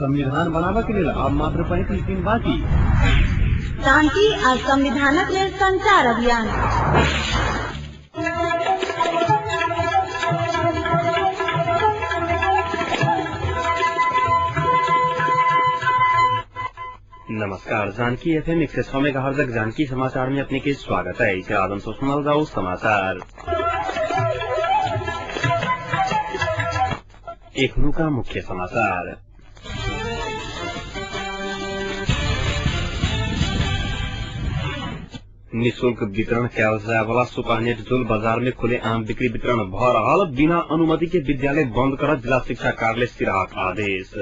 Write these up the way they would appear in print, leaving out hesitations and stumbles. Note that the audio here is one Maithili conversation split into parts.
संविधान बनाबऽ के लेल आब मात्र 35 दिन बाकी। शांति आ संविधानक लेल संचार अभियान। नमस्कार, जानकी एफएम 106 मेगाहर्ट्ज जानकी समाचार में अपने के स्वागत है। इसे आदम से सुनल जाओ समाचार। एखनुका मुख्य समाचार। निशुल्क वितरण कैल जाय वाला सुपानेट झोल बाजार में खुले आम बिक्री वितरण भ रहल बिना अनुमति के विद्यालय बंद कर जिला शिक्षा कार्यालय सिराहाक आदेश।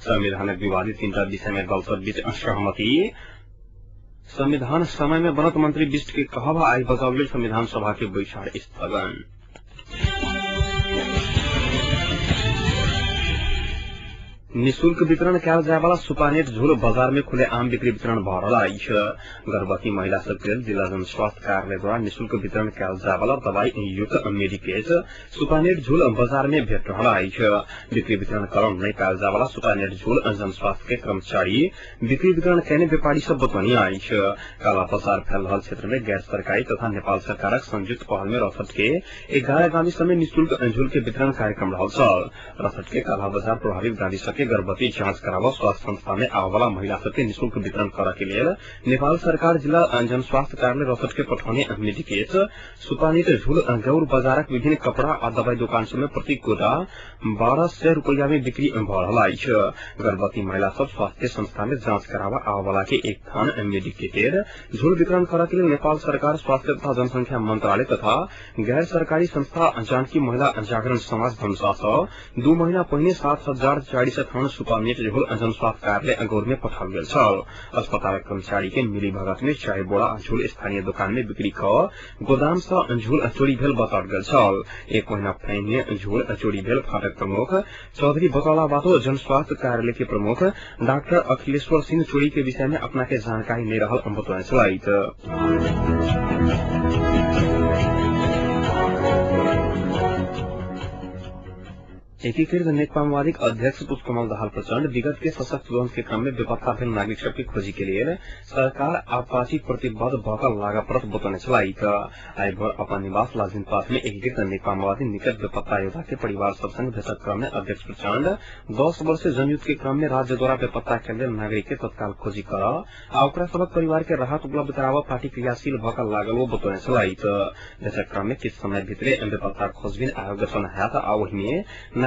संविधानक विवादित तीनटा विषय में दल सब बीच असहमति। संविधान समय में बनत मंत्री बिष्ट के कहब आई बजावल संविधान सभा के बैसार स्थगन। निशुल्क वितरण कैल जाय वाला सुपानेट झोल बाजार में खुले आम बिक्री वितरण भ रहल अछि। गर्भवती महिला सबके लेल जिला जन स्वास्थ्य कार्यालय द्वारा निशुल्क वितरण कैल जाय वाला दवाई युक्त मेडिकेट सुपानेट झोल बाजार में भेट रहल अछि। बिक्री वितरण करल नहि पायल जाय वाला सुपानेट झोल जन स्वास्थ्य के कर्मचारी बिक्री वितरण कैने व्यापारी सब बतौनी अछि। काला बाजार फैल रहल क्षेत्र में गैर सरकारी तथा नेपाल सरकारक संयुक्त पहल में रसद के 11 गामी समय निशुल्क झोल के वितरण कार्यक्रम रहल छल। रसद के काला बाजार प्रभावित गावी सबके गर्भवती जाँच कराव स्वास्थ्य संस्था में आवाला महिला सबके निशुल्क वितरण कर के लेल नेपाल सरकार जिला जन स्वास्थ्य कार्यालय रसद के पठौने मेडिकेट सुपानित झोल गौर बाजारक विभिन्न कपड़ा आ दवाई दोकान सब में प्रति गोटा 1200 रुपया में बिक्री भ रहल अछि। गर्भवती महिला सब स्वास्थ्य संस्था में जाँच करावा आवाला के एक थान मेडिकेटेड झोल वितरण कर के लेल नेपाल सरकार स्वास्थ्य तथा जनसंख्या मंत्रालय तथा गैर सरकारी संस्था जानकी महिला जागरण समाज धनुषा सँ 2 महीना पहिने 7400 थान सुपानेट झोल जन स्वास्थ्य कार्यालय अगौर में पठाओल गेल छल। अस्पताल कर्मचारी के मिली भगत में 4 बोरा झोल स्थानीय दुकान में बिक्री क गोदाम सँ झोल चोरी भेल बताओल गेल छल। 1 महीना पहिने झोल चोरी भेल फाटक प्रमुख चौधरी बतौला बातो जन स्वास्थ्य कार्यालय के प्रमुख डाक्टर अखिलेश्वर सिंह चोरी के विषय में अपना के जानकारी नहीं रहल बतौने छलथि। एकीकृत नेकपा माओवादीक अध्यक्ष पुष्पकमल दाहाल प्रचण्ड विगत के सशक्त द्वंद के क्रम में बेपत्ता भेल नागरिक सबके खोजी के लेल सरकार आपासी प्रतिबद्ध भऽ लागऽ पड़त बतौने छलथि। आइ भोर अपन निवास लाजिनपास में एकीकृत नेकपा माओवादी निकट बेपत्ता योद्धा के परिवार सब संग भेटक क्रम में अध्यक्ष प्रचण्ड 10 वर्ष जनयुद्ध के क्रम में राज्य द्वारा बेपत्ता कैल गेल नागरिक के तत्काल खोजी कर आ ओकरा सबक परिवार के राहत उपलब्ध कराबऽ पार्टी क्रियाशील भऽ कऽ लागल ओ बतौने छलथि। भेटक क्रम में किछु समय भितरे बेपत्ता खोजबीन आयोग गठन हैत आ ओहिमे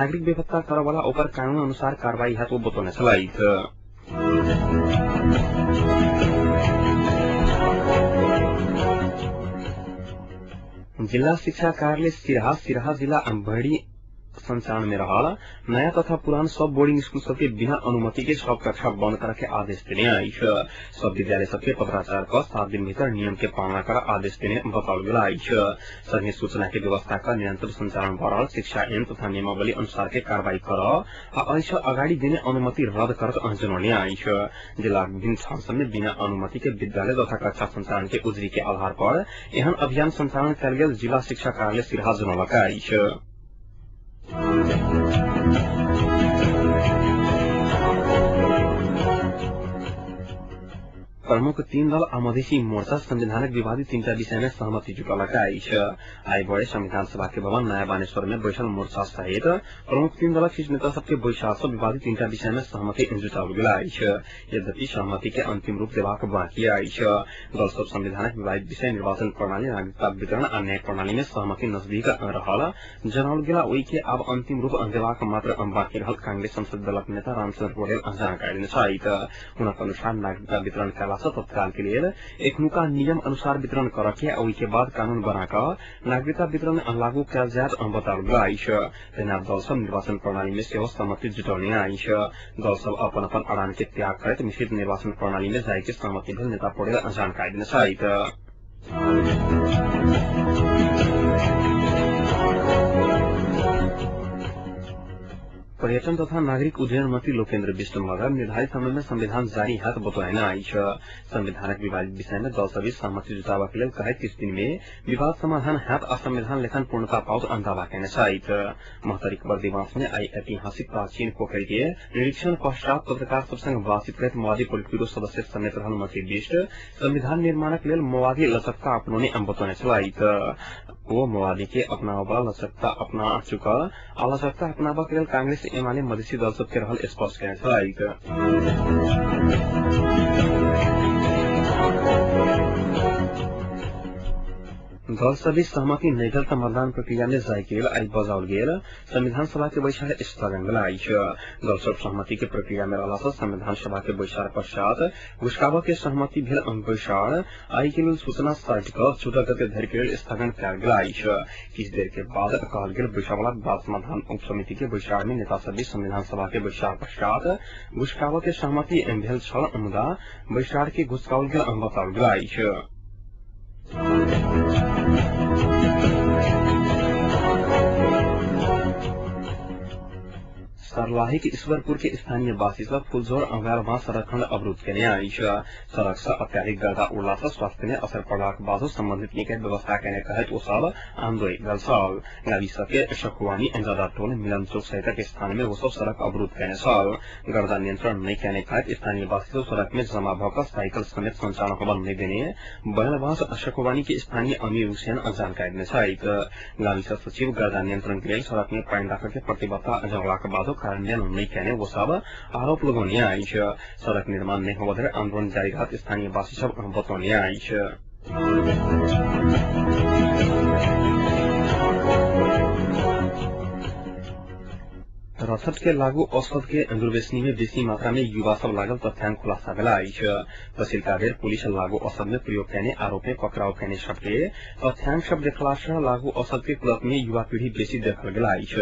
नागरिक बेपत्ता करवाला ओकर कानून अनुसार कार्रवाई हैत ओ बतौने छलथि। जिला शिक्षा कार्यालय सिराहा सिराहा जिला भैरी संचालन में रहल नया तथा पुरान सब बोर्डिंग स्कूल सबके बिना अनुमति के सब कक्षा बंद करे के आदेश देने अछि। सब विद्यालय सबके पत्राचार क 7 दिन भीतर नियम के पालना कर आदेश देने बताओल गेल अछि। संगे सूचना के व्यवस्था क निरंतर संचालन भ रहल शिक्षा ऐन तथा नियमावली अनुसार के कार्रवाई कर आ एहिसँ अगाडि देने अनुमति रद्द करत जनौने अछि। जिला विभिन्न ठाउँ सब में बिना अनुमति के विद्यालय तथा कक्षा संचालन के उजुरी के आधार पर एहन अभियान संचालन कैल गेल जिला शिक्षा कार्यालय सिराहा जनौलक अछि। प्रमुख 3 दल आ मधेसी मोर्चा संविधानक विवादित 3टा विषय में सहमति जुटौलक अछि। आइ भोरे संविधान सभा के भवन नयाँ बानेश्वर में बैठल मोर्चा सहित प्रमुख 3 दलक शीर्ष नेता सबके बैसार सँ विवादित 3टा विषय में सहमति जुटाओल गेल अछि। यद्यपि सहमति के अंतिम रूप देबाक बाँकी अछि। दल सब संविधानक विवादित विषय निर्वाचन प्रणाली, नागरिकता वितरण आ न्याय प्रणाली में सहमति नजदीक रहल जनाओल गेला ओहि के आब अंतिम रूप देबाक मात्र बाँकी रहल कांग्रेस संसद दलक नेता रामचन्द्र पौडेल जानकारी देने छथि। हुनक अनुसार नागरिकता वितरण कयला तत्काल के लेल एखनुका नियम अनुसार वितरण कर के आ ओहि के बाद कानून बना कऽ नागरिकता वितरण लागू कैल जायत बताओल गेल अछि। तहिना दल सब निर्वाचन प्रणाली में सेहो सहमति जुटौने अछि। दल सब अपन अपन अड़ान के त्याग करैत मिश्रित निर्वाचन प्रणाली में जाय के सहमति भेल नेता पौडेल जानकारी देने छथि। पर्यटन तथा नागरिक उड्डयन मंत्री लोकेन्द्र विष्ट मगर निर्धारित समय में संविधान जारी हैत बतौने अछि। संविधानक विवादित विषय में दल सभी सहमति जुटाबक लेल कहैत किछु दिन में विवाद समाधान हैत आ संविधान लेखन पूर्णता पाओत दावा केने छथि। महतरीक बर्दिवास में आई ऐतिहासिक प्राचीन पोखरि के निरीक्षण पश्चात पत्रकार सब संग बातचीत करैत माओवादी पोलिट ब्यूरो सदस्य समेत रहल मंत्री विष्ट संविधान निर्माणक लेल माओवादी लचकता अपनौने बतौने छलथि। ओ माओवादी के अपनाबऽ लचकता अपना चुकल आ लचकता अपनाबऽ के लेल कांग्रेस एमाले मधेसी दल सबके रहल स्पष्ट केने छलथि। दल सभी सहमति नहि भेल त मतदान प्रक्रिया में जाय के लेल आई बजाओल गेल संविधान सभा के बैसार स्थगन भेल अछि। दल सब सहमति के प्रक्रिया में रहला सँ संविधान सभा के बैसार पश्चात घुसकाबऽ के सहमति भेल बैसार आई के लेल सूचना साटि कऽ 14 गते धरि के लेल स्थगन कयल गेल अछि। किछु देर के बाद कहल गेल बैसार वाला विवाद समाधान उप समिति के बैसार में नेता सब संविधान सभा के बैसार पश्चात घुसकाबऽ के सहमति भेल छल, मुदा बैसार के घुसकाओल गेल बताओल गेल अछि। सर्लाहीक ईश्वरपुर के स्थानीय वासी सब फुलझोर अँगालमा सड़क खण्ड अवरुद्ध केने अछि। सड़क सँ अत्याधिक गर्दा उड़ला सँ स्वास्थ्य में असर पड़लाक बादो सम्बन्धित निकाय व्यवस्था केने कहैत ओ सब आन्दोलन भेल छल। गाविस के सखुवानी अंजादा टोल मिलन चौक सहितक स्थान में ओ सब सड़क अवरुद्ध केने छल। गर्दा नियंत्रण नहि केने कहैत स्थानीय वासी सब सड़क में जमा भऽ कऽ साइकिल समेत संचालन होबऽ नहि देने बहलबास सखुवानी के स्थानीय अमीर हुसैन जानकारी देने छथि। गाविस सचिव गर्दा नियंत्रण के लेल सड़क में पानि राखऽ के प्रतिबद्धता जनौलाक बादो कार्यान्वयन नहि केने ओ सब आरोप लगौने अछि। सड़क निर्माण नहि होबऽ धरि आन्दोलन जारी रहत स्थानीय वासी सब बतौने अछि। रसद के लागू औषध के दुर्व्यसनी में बेसी मात्रा में युवा सब लागल तथ्यांक खुलासा भेल अछि। पछिलका बेर पुलिस लागू औषध में प्रयोग केने आरोप में पकड़ाव केने सबके तथ्यांक सब देखला सँ लागू औषध के कुलत में युवा पीढ़ी बेसी देखल गेल अछि।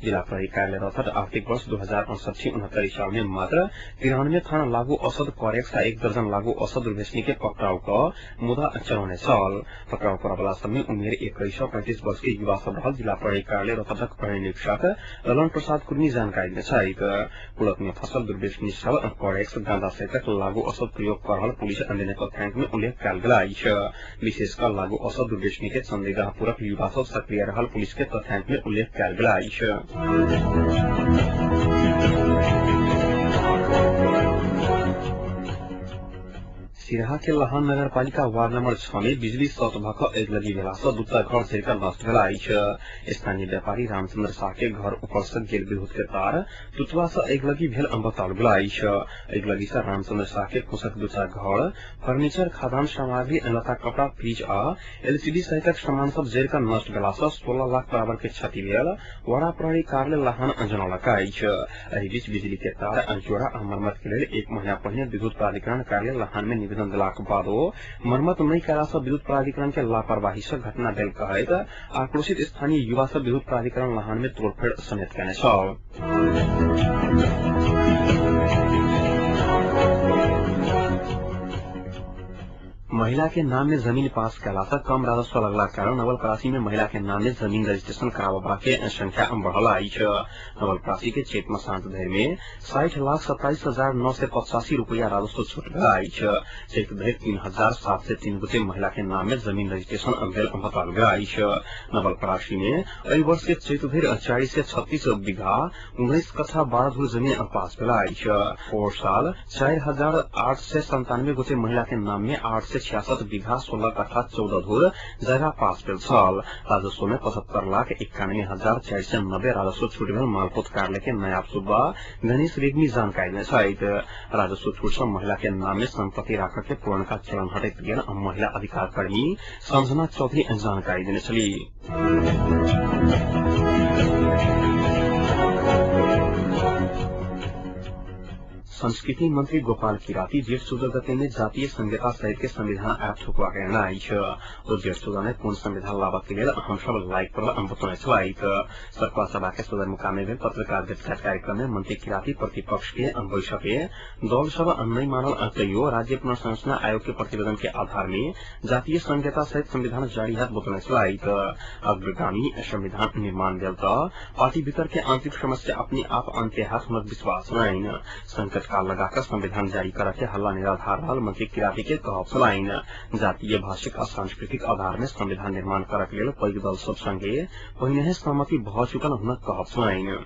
जिला प्रहरी कार्यालय रसद आर्थिक वर्ष 2059-69 साल में मात्र 93 थाना लागू औषध करेक्स आ 1 दर्जन लागू औषध दुर्व्यसनी के पकड़ाव क मुदा चलौने छल। पकड़ाव करऽ सब में उमेर 21 सँ 35 वर्ष के युवा सब रहल जिला प्रहरी कार्यालय रसदक प्रहरी निरीक्षक ललन प्रसाद कुर्मी जानकारी देने छथि। कुलत में फसल दुर्व्यसनी सब करेक्स गांजा सहितक लागू औषध प्रयोग कर रहल पुलिस देने तथ्यांक में उल्लेख कयल गेल अछि। विशेष क लागू औषध दुर्व्यसनी के संदिग्धपूरक युवा सब सक्रिय रहल पुलिस के तथ्यांक में उल्लेख कयल गेल अछि। सिरहा के लहान नगरपालिका वार्ड नम्बर 6 में बिजली शॉर्ट भऽ कऽ अगिलगी भेला सँ दूटा घर जरि नष्ट भेल अछि। स्थानीय व्यापारी रामचंद्र शाह के घर ऊपर सँ गेल विद्युत के तार टूटला सँ अगिलगी भेल बताओल गेल अछि। अगिलगी सँ रामचंद्र शाह के फूसक दूटा घर, फर्नीचर, खाद्यान्न सामग्री, लत्ता कपड़ा, फ्रिज आ एलसीडी सहितक सामान सब जरि कऽ नष्ट भेला सँ 16 लाख बराबर के क्षति भेल वडा प्रहरी कार्यालय लहान जनौलक अछि। एहि बीच बिजली के तार जोड़ा आ मरम्मत के लेल 1 महीना पहिने विद्युत प्राधिकरण कार्यालय लहान में निवेदन देलाक बादो मरम्मत नहि कयला सँ विद्युत प्राधिकरण के लापरवाही सँ घटना भेल कहैत आक्रोशित स्थानीय युवा सब विद्युत प्राधिकरण लहान में तोड़फोड़ समेत केने छल। महिला के नाम में जमीन पास कयला सँ कम राजस्व लगलाक कारण नवलपरासी में महिला के नाम में जमीन रजिस्ट्रेशन कराबऽ के संख्या बढ़ल अछि। नवलपरासी के चैत मसान्त धरि में 60,27,985 रुपया राजस्व छूट भेल अछि। चैत धरि 3,703 गोटे महिला के नाम में जमीन रजिस्ट्रेशन भेल बताओल गेल अछि। नवलपरासी में एहि वर्ष के चैत धरि 436 बीघा 19 कट्ठा 12 धुर जमीन पास भेल अछि। 4 साल 4,897 गोटे महिला के नाम में 866 बीघा 16 कट्ठा 14 धुर जग्गा पास भेल छल। राजस्व में 75,91,490 राजस्व छूट भेल मालपोत कार्यालय के नायब सुब्बा गणेश रेग्मी जानकारी देने छथि। राजस्व छूट सँ महिला के नाम में संपत्ति राखऽ के पुरनका चलन हटैत गेल महिला अधिकार कर्मी संजना चौधरी जानकारी देने छलीह। संस्कृति मंत्री गोपाल किराती जेठ 14 गते में जातीय संहिता सहित के संविधान ऐप थुकवा के अछि। ओ जेठ 14 में पूर्ण संविधान लाबऽ के लेल हम सब लाइक पर बतौने छलथि। सखुआ सभा के सदरमुकाम में भेल पत्रकार भेटघाट कार्यक्रम में मंत्री किराती प्रतिपक्ष के बैठक के दल सब नहि मानल तैयो राज्य पुनर्संरचना आयोग के प्रतिवेदन के आधार में जातीय संहिता सहित संविधान जारी हैत बतौने छलथि। अग्रगामी संविधान निर्माण भेल त पार्टी भीतर के आंतरिक समस्या अपने आप अन्त्य हैत हुनक विश्वास छलनि। संकट काल लगाकर संविधान जारी कर के हल्ला निराधार रहल मंत्री किराती के कहब छलनि। जातीय, भाषिक आ सांस्कृतिक आधार में संविधान निर्माण करक लेल पैघ दल सब संगे पहिने सहमति भ चुकल हुनक कहब छलनि।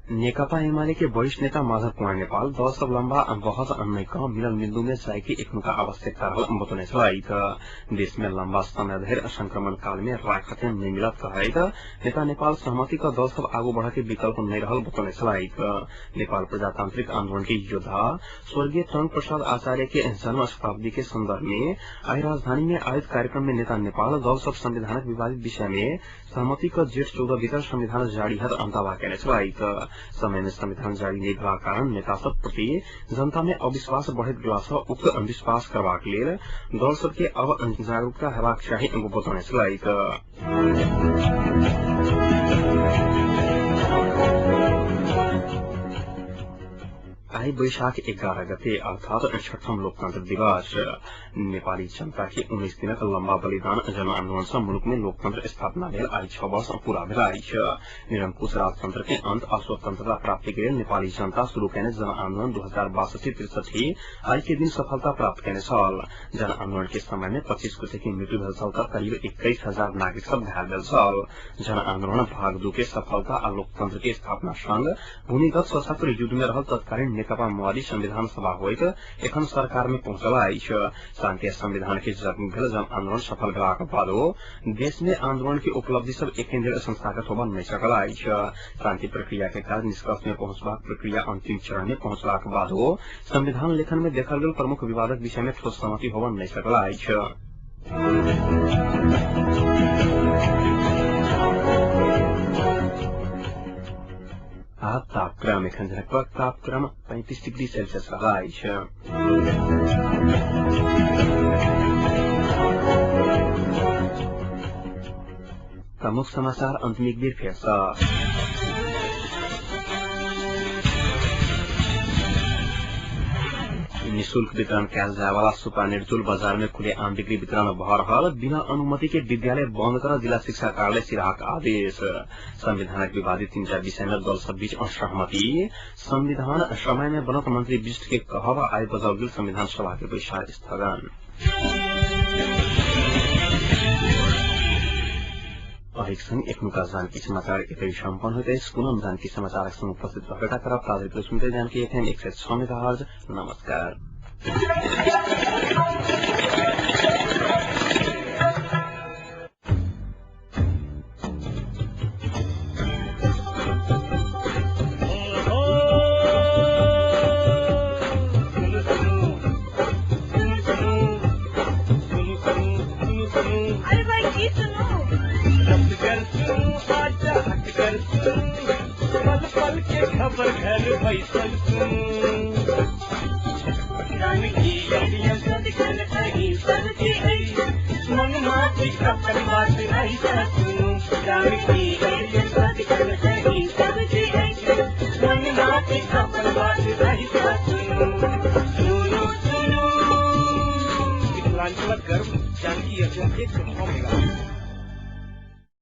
नेकपा एमाले के वरिष्ठ नेता माधव कुमार नेपाल दल सब लम्बा बहस नहि क मिलन बिन्दु में जाय के एखनुका आवश्यकता रहल बतौने छलथि। देश में लम्बा समय धरि संक्रमण काल में राखते नहि मिलत कहैत नेता नेपाल सहमति क दल सब आगू बढ़ के विकल्प नहि रहल बतौने छलथि। नेपाल प्रजातांत्रिक आंदोलन के योद्धा स्वर्गीय टंक प्रसाद आचार्य के जन्म शताब्दी के संदर्भ में आई राजधानी में आयोजित कार्यक्रम में नेता नेपाल दल सब संविधानक विवादित विषय में सहमति क जेठ 14 भीतर संविधान जारी हैत दावा केने छलथि। समय में संविधान जारी नहि भेलाक कारण नेता सब प्रति जनता में अविश्वास बढ़ैत गेला सँ उक्त विश्वास करबाक लेल दल सबके अब जागरूकता हेबाक चाही बतौने छलथि। आई वैशाख 11 गते अर्थात छठम लोकतंत्र दिवस। नेपाली जनता के 19 दिनक लम्बा बलिदान जनआन्दोलन सँ मुलुक में लोकतंत्र स्थापना भेल आई 6 वर्ष पूरा भेल अछि। निरंकुश राजतंत्र के अंत आ स्वतंत्रता प्राप्ति के लेल नेपाली जनता शुरू केने जनआन्दोलन 2062-63 आई के दिन सफलता प्राप्त केने छल। जनआन्दोलन के समय में 25 गोटे के मृत्यु भेल छल त करीब 21,000 नागरिक सब घायल भेल छल। जनआन्दोलन भाग 2 के सफलता आ लोकतंत्र के स्थापना संग भूमिगत सशस्त्र युद्ध में रहल तत्कालीन नेकपा माओवादी संविधान सभा होइत एखन सरकार में पहुंचल अछि। शान्ति संविधान के जन्म भेल जन आन्दोलन सफल भेलाक बादो देश में आन्दोलन के उपलब्धि सब एखन धरि संस्थागत होबऽ नहि सकल अछि। शान्ति प्रक्रिया के काज निष्कर्ष में पहुंचबाक प्रक्रिया अंतिम चरण में पहुंचलाक बादो संविधान लेखन में देखल गेल प्रमुख विवादक विषय में ठोस सहमति होबऽ नहि सकल अछि। आ तापक्रम एखन झटपट तापक्रम 35 डिग्री सेल्सियस रहल अछि। प्रमुख समाचार अंतिम एक बेर फेर सँ। निशुल्क वितरण कैल जायवाला सुपानिर्जुल बाजार में खुले आम बिक्री वितरण भ रहल बिना अनुमति के विद्यालय बंद कर जिला शिक्षा कार्यालय सिराहाक आदेश। संविधानक विवादित 3-4 विषय में दल सब बीच असहमति। संविधान समय में बनत मंत्री विष्ट के कहब आइ बजाओल गेल संविधान सभा के बैसार स्थगन। अहिक संग एखनुका जानकी समाचार एतै सम्पन्न होइत अछि। पुनः जानकी समाचारक संग उपस्थित रहबे करब। ताधरि सुनते जानकी एफएम 106 मेगाहर्ज। नमस्कार। पल पल के खबर घर बैसल सुनू जानकी मन अपन बात ऐसा सुनू जानकी मन अपन बात ऐसा सुनू सुनू सुनू मिथिलांचलक गर्व जानकी एफएम 106 मेगाहर्ज।